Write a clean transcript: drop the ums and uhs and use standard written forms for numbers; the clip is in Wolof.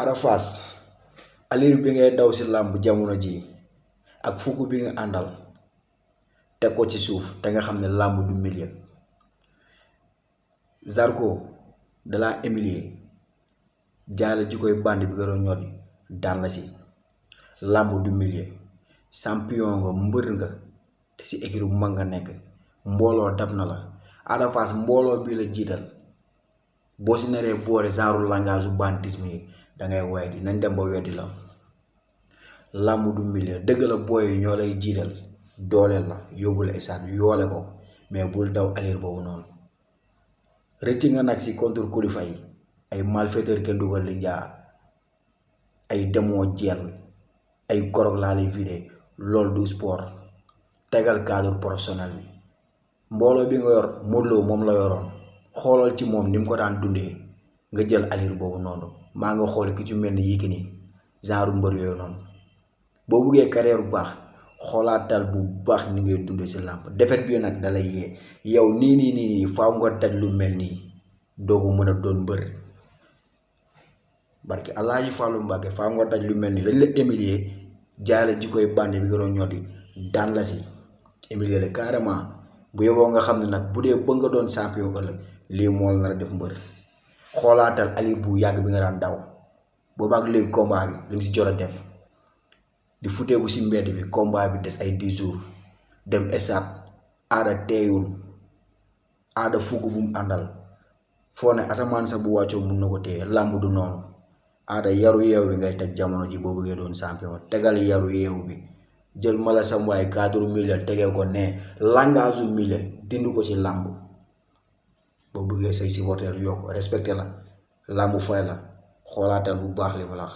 Ada Fass alir bi ngay daw si làmb jamono ji ak fukk bi nga àndal teg ko ci suuf te nga xam ne làmb du milieu. Zarko dalaa humilier jaale ji koy bandi bi nga doon ñoddi daan la si. Làmb du milieu champion nga mbër nga te si écurie bu mag nga nekk mbooloo dab na la. Ada Fass mbooloo bii la jiital boo si naree boole genre langage bu banditisme yi dangay waay di nañ dem ba weddi la. Làmb du milieu dëgg la booy ñoo lay jiital dooleel la yóbbu la esaat yoole ko mais bul daw alir boobu noonu. rëcc nga nag si contre kilifa yi ay malfaiteur kenn dugal li njaa ay demoo jeel ay korog laa lay vidé loolu du sport. tegal cadre professionnel bi mbooloo bi nga yor Modou Lo moom la yoroon xoolal ci moom ni mu ko daan dundee nga jël alir boobu noonu. maa nga xool ki ci mel ni Yékini genre mbër yooyu noonu. boo buggee carrière bu baax xoolaatal bu baax ni ngay dundee si làmb. defet bi nag dalay yee yow nii faaw nga daj lu mel nii doogu mën a doon mbër. barki Alaaji Fàllu Mbàkke faaw nga daj lu mel nii dañ la humilier jaale ji koy bandi bi nga doon ñoddi daan la si humilier la carrément. bu yeboo nga xam ne nag bu dee ba nga doon champion ëllëg lii moo la nar a def mbër. xoolaatal alir bu yàgg bi nga daan daw boobaak léegi combat bi li nga si jot a def di futeeku si mbedd bi combat bi des ay 10 jours dem esat aada teeyul aada fugg bu mu àndal foo ne asamaan sa bu wàccoo mun na ko téye. làmb du noonu. aada yaru yeew bi ngay teg jamono ji boo bëggee doon champion tegal yaru yeew bi jël mala sam waay cadre milieu tegee ko ne langage u milieu dindi ko ci làmb boo bëggee say supporter yokk respecté la làmb fay la xoolaatal bu baax li ma la wax.